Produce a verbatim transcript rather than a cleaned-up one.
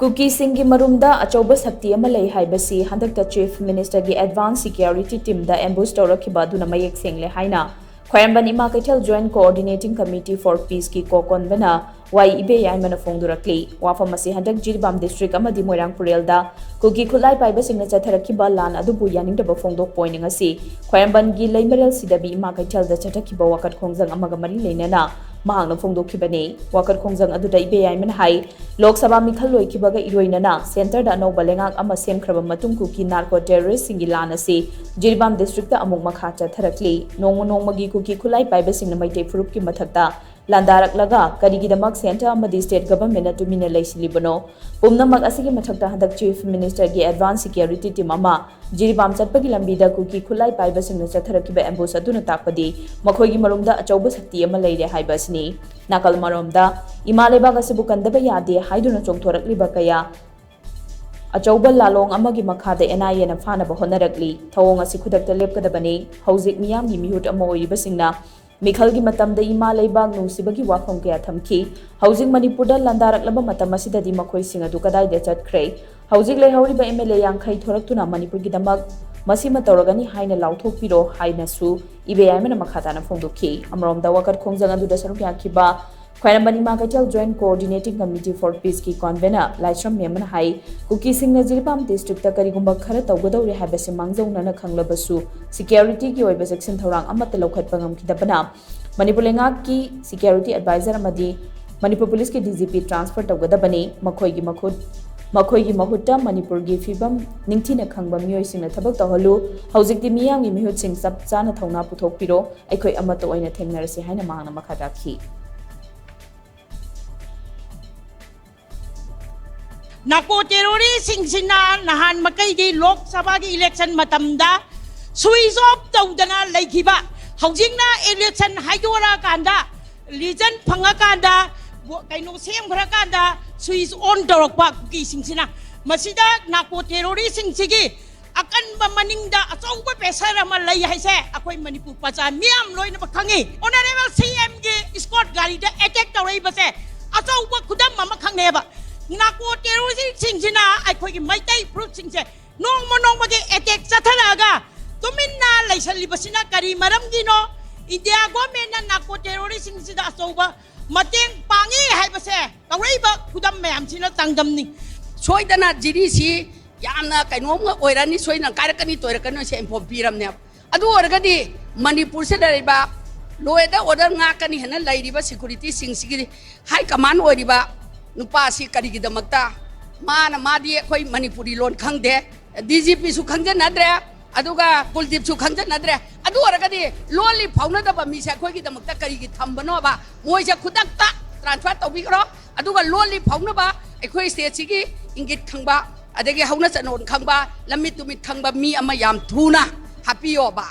ꯀꯨꯀꯤꯁꯤꯡꯒꯤ ꯃꯔꯨꯝꯗ ꯑꯆꯧꯕ ꯁꯛꯇꯤ ꯑꯃ ꯂꯩ ꯍꯥꯏꯕꯁꯤ ꯍꯟꯗꯛꯇ Chief Ministerꯒꯤ Advance Security Teamꯗ ambush ꯇꯧꯔꯛꯈꯤꯕ ꯑꯗꯨꯅ ꯃꯌꯦꯛ ꯁꯦꯡꯂꯦ ꯍꯥꯏꯅ ꯈ꯭ꯋꯥꯏꯔꯝꯕꯟ ꯏꯃꯥ ꯀꯩꯊꯦꯜ Joint Coordinating Committee for Peaceꯀꯤ co-convener ꯋꯥꯏ ꯏꯕꯦꯌꯥꯏꯃꯅ ꯐꯣꯡꯗꯣꯔꯛꯂꯤ꯫ ꯋꯥꯐꯝ ꯑꯁꯤ ꯍꯟꯗꯛ ꯖꯤꯔꯤꯕꯥꯝ district ꯑꯃꯗꯤ ꯃꯣꯏꯔꯥꯡ ꯄꯨꯔꯦꯜꯗ ꯀꯨꯀꯤ ꯈꯨꯠꯂꯥꯏ ꯄꯥꯏꯕꯁꯤꯡꯅ ꯆꯠꯊꯔꯛꯈꯤꯕ ꯂꯥꯟ ꯑꯗꯨꯕꯨ ꯌꯥꯅꯤꯡꯗꯕ ꯐꯣꯡꯗꯣꯛꯄ ꯑꯣꯏꯅ ꯉꯁꯤ ꯈ꯭ꯋꯥꯏꯔꯝꯕꯟꯒꯤ ꯂꯩꯃꯔꯦꯜ ꯁꯤꯗꯕꯤ ꯏꯃꯥ ꯀꯩꯊꯦꯜꯗ ꯆꯠꯊꯈꯤꯕ ꯋꯥꯀꯠ ꯈꯣꯡꯖꯪ ꯑꯃꯒ ꯃꯔꯤ ꯂꯩꯅꯅ ꯃꯍꯥꯛꯅ ꯐꯣꯡꯗꯣꯛꯈꯤꯕꯅꯤ꯫ ꯋꯥꯀꯠ ꯈꯣꯡꯖꯪ ꯑꯗꯨꯗ ꯏꯕꯦꯌꯥꯏꯃꯅ ꯍꯥꯏ, ꯂꯣꯛ ꯁꯚꯥ ꯃꯤꯈꯜ ꯂꯣꯏꯈꯤꯕꯒ ꯏꯔꯣꯏꯅꯅ centreꯗ ꯑꯅꯧꯕ ꯂꯩꯉꯥꯛ ꯑꯃ ꯁꯦꯝꯈ꯭ꯔꯕ ꯃꯇꯨꯡ ꯀꯨꯀꯤ narco terroristꯁꯤꯡꯒꯤ ꯂꯥꯟ ꯑꯁꯤ ꯖꯤꯔꯤꯕꯥꯝ districtꯇ ꯑꯃꯨꯛ ꯃꯈꯥ ꯆꯠꯊꯔꯛꯂꯤ꯫ ꯅꯣꯡꯃ ꯅꯣꯡꯃꯒꯤ ꯀꯨꯀꯤ ꯈꯨꯠꯂꯥꯏ ꯄꯥꯏꯕꯁꯤꯡꯅ ꯃꯩꯇꯩ ꯐꯨꯔꯨꯞꯀꯤ ꯃꯊꯛꯇ ꯂꯥꯟꯗꯥꯔꯛꯂꯒ ꯀꯔꯤꯒꯤꯗꯃꯛ centre ꯑꯃꯗꯤ state governmentꯅ ꯇꯨꯃꯤꯟꯅ ꯂꯩꯁꯤꯜꯂꯤꯕꯅꯣ? ꯄꯨꯝꯅꯃꯛ ꯑꯁꯤꯒꯤ ꯃꯊꯛꯇ ꯍꯟꯗꯛ Chief Ministerꯒꯤ advance security team ꯑꯃ ꯖꯤꯔꯤꯕꯥꯝ ꯆꯠꯄꯒꯤ ꯂꯝꯕꯤꯗ ꯀꯨꯀꯤ ꯈꯨꯠꯂꯥꯏ ꯄꯥꯏꯕꯁꯤꯡꯅ ꯆꯠꯊꯔꯛꯈꯤꯕ ambush ꯑꯗꯨꯅ ꯇꯥꯛꯄꯗꯤ ꯃꯈꯣꯏꯒꯤ ꯃꯔꯨꯝꯗ ꯑꯆꯧꯕ ꯁꯛꯇꯤ ꯑꯃ ꯂꯩꯔꯦ ꯍꯥꯏꯕ ꯑꯁꯤꯅꯤ꯫ ꯅꯥꯀꯜ ꯑꯃꯔꯣꯝꯗ ꯏꯃꯥ ꯂꯩꯕꯥꯛ ꯑꯁꯤꯕꯨ ꯀꯟꯗꯕ ꯌꯥꯗꯦ ꯍꯥꯏꯗꯨꯅ ꯆꯣꯡꯊꯣꯔꯛꯂꯤꯕ ꯀꯌꯥ ꯑꯆꯧꯕ ꯂꯥꯂꯣꯡ ꯑꯃꯒꯤ ꯃꯈꯥꯗ NIAꯅ ꯐꯥꯅꯕ ꯍꯣꯠꯅꯔꯛꯂꯤ꯫ ꯊꯧꯑꯣꯡ ꯑꯁꯤ ꯈꯨꯗꯛꯇ ꯂꯦꯞꯀꯗꯕꯅꯤ꯫ ꯍꯧꯖꯤꯛ ꯃꯤꯌꯥꯝꯒꯤ ꯃꯤꯍꯨꯠ ꯑꯃ ꯑꯣꯏꯔꯤꯕꯁꯤꯡꯅ ꯃꯤꯈꯜꯒꯤ ꯃꯇꯝꯗ ꯏꯃꯥ ꯂꯩꯕꯥꯛ ꯅꯨꯡꯁꯤꯕꯒꯤ ꯋꯥꯐꯝ ꯀꯌꯥ ꯊꯝꯈꯤ꯫ ꯍꯧꯖꯤꯛ ꯃꯅꯤꯄꯨꯔꯗ ꯂꯥꯟꯗꯥꯔꯛꯂꯕ ꯃꯇꯝ ꯑꯁꯤꯗꯗꯤ ꯃꯈꯣꯏꯁꯤꯡ ꯑꯗꯨ ꯀꯗꯥꯏꯗ ꯆꯠꯈ꯭ꯔꯦ? ꯍꯧꯖꯤꯛ ꯂꯩꯍꯧꯔꯤꯕ MLA ꯌꯥꯡꯈꯩ ꯊꯣꯔꯛꯇꯨꯅ ꯃꯅꯤꯄꯨꯔꯒꯤꯗꯃꯛ ꯃꯁꯤꯃ ꯇꯧꯔꯒꯅꯤ ꯍꯥꯏꯅ ꯂꯥꯎꯊꯣꯛꯄꯤꯔꯣ ꯍꯥꯏꯅꯁꯨ ꯏꯕꯦꯌꯥꯏꯃꯅ ꯃꯈꯥ ꯇꯥꯅ ꯐꯣꯡꯗꯣꯛꯈꯤ꯫ ꯑꯃꯔꯣꯝꯗ ꯋꯥꯀꯠ ꯈꯣꯡꯖꯪ ꯑꯗꯨꯗ ꯁꯔꯨꯛ ꯌꯥꯈꯤꯕ ꯈ꯭ꯋꯥꯏꯔꯝꯕꯟ ꯏꯃꯥ ꯀꯩꯊꯦꯜ Joint Coordinating Committee for Peaceꯀꯤ convener ꯂꯥꯏꯁ꯭ꯔꯝ ꯃꯦꯝꯃꯅ ꯍꯥꯏ, ꯀꯨꯀꯤꯁꯤꯡꯅ ꯖꯤꯔꯤꯕꯥꯝ districtꯇ ꯀꯔꯤꯒꯨꯝꯕ ꯈꯔ ꯇꯧꯒꯗꯧꯔꯦ ꯍꯥꯏꯕꯁꯤ ꯃꯥꯡꯖꯧꯅꯅ ꯈꯪꯂꯕꯁꯨ securityꯒꯤ ꯑꯣꯏꯕ ꯆꯦꯛꯁꯤꯟ ꯊꯧꯔꯥꯡ ꯑꯃꯠꯇ ꯂꯧꯈꯠꯄ ꯉꯝꯈꯤꯗꯕꯅ ꯃꯅꯤꯄꯨꯔ ꯂꯩꯉꯥꯛꯀꯤ security advisor ꯑꯃꯗꯤ ꯃꯅꯤꯄꯨꯔ ꯄꯨꯂꯤꯁꯀꯤ DGP transfer ꯇꯧꯒꯗꯕꯅꯤ꯫ ꯃꯈꯣꯏꯒꯤ ꯃꯈꯨꯠ, ꯃꯈꯣꯏꯒꯤ ꯃꯍꯨꯠꯇ ꯃꯅꯤꯄꯨꯔꯒꯤ ꯐꯤꯕꯝ ꯅꯤꯡꯊꯤꯅ ꯈꯪꯕ ꯃꯤꯑꯣꯏꯁꯤꯡꯅ ꯊꯕꯛ ꯇꯧꯍꯜꯂꯨ꯫ ꯍꯧꯖꯤꯛꯇꯤ ꯃꯤꯌꯥꯝꯒꯤ ꯃꯤꯍꯨꯠꯁꯤꯡ ꯆꯞ ꯆꯥꯅ ꯊꯧꯅꯥ ꯄꯨꯊꯣꯛꯄꯤꯔꯣ꯫ ꯑꯩꯈꯣꯏ ꯑꯃꯠꯇ ꯑꯣꯏꯅ ꯊꯦꯡꯅꯔꯁꯤ ꯍꯥꯏꯅ ꯃꯍꯥꯛꯅ ꯃꯈꯥ ꯇꯥꯈꯤ꯫ Narco terroristꯁꯤꯡꯁꯤꯅ ꯅꯍꯥꯟ ꯃꯈꯩꯗꯤ ꯂꯣꯛ ꯁꯚꯥꯒꯤ election ꯃꯇꯝꯗ switch off ꯇꯧꯗꯅ ꯂꯩꯈꯤꯕ, ꯍꯧꯖꯤꯛꯅ election ꯍꯥꯏꯗꯣꯔꯛꯑꯀꯥꯟꯗ, result ꯐꯪꯉꯀꯥꯟꯗ, ꯀꯩꯅꯣ ꯁꯦꯝꯈ꯭ꯔꯀꯥꯟꯗ switch on ꯇꯧꯔꯛꯄ ꯀꯨꯀꯤꯁꯤꯡꯁꯤꯅ꯫ ꯃꯁꯤꯗ narco terroristꯁꯤꯡꯁꯤꯒꯤ ꯑꯀꯟꯕ ꯃꯅꯤꯡꯗ ꯑꯆꯧꯕ pressure ꯑꯃ ꯂꯩ ꯍꯥꯏꯁꯦ ꯑꯩꯈꯣꯏ ꯃꯅꯤꯄꯨꯔ ꯄ꯭ꯔꯖꯥ ꯃꯤꯌꯥꯝ ꯂꯣꯏꯅꯃꯛ ꯈꯪꯉꯤ꯫ Honourable CMꯒꯤ escort ꯒꯥꯔꯤꯗ attack ꯇꯧꯔꯛꯏꯕꯁꯦ ꯑꯆꯧꯕ ꯈꯨꯗꯝ ꯑꯃꯈꯛꯅꯦꯕ꯫ ꯅꯥꯔꯀꯣ ꯇꯦꯔꯣꯔꯤꯁꯁꯤꯡꯁꯤꯅ ꯑꯩꯈꯣꯏꯒꯤ ꯃꯩꯇꯩ ꯐꯨꯔꯨꯞꯁꯤꯡꯁꯦ ꯅꯣꯡꯃ ꯅꯣꯡꯃꯒꯤ ꯑꯦꯇꯦꯛ ꯆꯠꯊꯔꯛꯑꯒ ꯇꯨꯃꯤꯟꯅ ꯂꯩꯁꯜꯂꯤꯕꯁꯤꯅ ꯀꯔꯤ ꯃꯔꯝꯒꯤꯅꯣ? ꯏꯟꯗꯤꯌꯥ ꯒꯣꯔꯃꯦꯟꯅ ꯅꯥꯔꯀꯣ ꯇꯦꯔꯣꯔꯤꯁꯁꯤꯡꯁꯤꯗ ꯑꯆꯧꯕ ꯃꯇꯦꯡ ꯄꯥꯡꯉꯤ ꯍꯥꯏꯕꯁꯦ ꯇꯧꯔꯛꯏꯕ ꯈꯨꯗꯝ ꯃꯌꯥꯝꯁꯤꯅ ꯆꯥꯡꯗꯝꯅꯤ꯫ ꯁꯣꯏꯗꯅ ꯖꯤꯔꯤꯁꯤ ꯌꯥꯝꯅ ꯀꯩꯅꯣꯝꯒ ꯑꯣꯏꯔꯅꯤ, ꯁꯣꯏꯗꯅ ꯀꯥꯏꯔꯛꯀꯅꯤ, ꯇꯣꯏꯔꯛꯀꯅꯤ, ꯁꯦ ꯏꯟꯐꯣꯔꯝ ꯄꯤꯔꯝꯅꯦꯕ꯫ ꯑꯗꯨ ꯑꯣꯏꯔꯒꯗꯤ ꯃꯅꯤꯄꯨꯔꯁꯤꯗ ꯂꯩꯔꯤꯕ law and order ꯉꯥꯛꯀꯅꯤ ꯍꯥꯏꯅ ꯂꯩꯔꯤꯕ securityꯁꯤꯡꯁꯤꯒꯤ high command ꯑꯣꯏꯔꯤꯕ ꯅꯨꯄꯥꯁꯤ ꯀꯔꯤꯒꯤꯗꯃꯛꯇ ꯃꯥꯅ, ꯃꯥꯗꯤ ꯑꯩꯈꯣꯏ ꯃꯅꯤꯄꯨꯔꯤ ꯂꯣꯟ ꯈꯪꯗꯦ, ꯗꯤ ꯖꯤ ꯄꯤꯁꯨ ꯈꯪꯖꯟꯅꯗ꯭ꯔꯦ, ꯑꯗꯨꯒ ꯀꯨꯜꯗꯤꯞꯁꯨ ꯈꯪꯖꯟꯅꯗ꯭ꯔꯦ꯫ ꯑꯗꯨ ꯑꯣꯏꯔꯒꯗꯤ ꯂꯣꯜꯂꯤ ꯐꯥꯎꯅꯗꯕ ꯃꯤꯁꯦ ꯑꯩꯈꯣꯏꯒꯤꯗꯃꯛꯇ ꯀꯔꯤꯒꯤ ꯊꯝꯕꯅꯣꯕ? ꯃꯣꯏꯁꯦ ꯈꯨꯗꯛꯇ transfer ꯇꯧꯕꯤꯈ꯭ꯔꯣ꯫ ꯑꯗꯨꯒ ꯂꯣꯜꯂꯤ ꯐꯥꯎꯅꯕ, ꯑꯩꯈꯣꯏ stateꯁꯤꯒꯤ ꯏꯪꯒꯤꯠ ꯈꯪꯕ, ꯑꯗꯒꯤ ꯍꯧꯅ ꯆꯠꯅꯣꯟ ꯈꯪꯕ, ꯂꯝꯃꯤꯠ ꯇꯨꯃꯤꯠ ꯈꯪꯕ ꯃꯤ ꯑꯃ ꯌꯥꯝ ꯊꯨꯅ ꯍꯥꯞꯄꯤꯌꯣꯕ꯫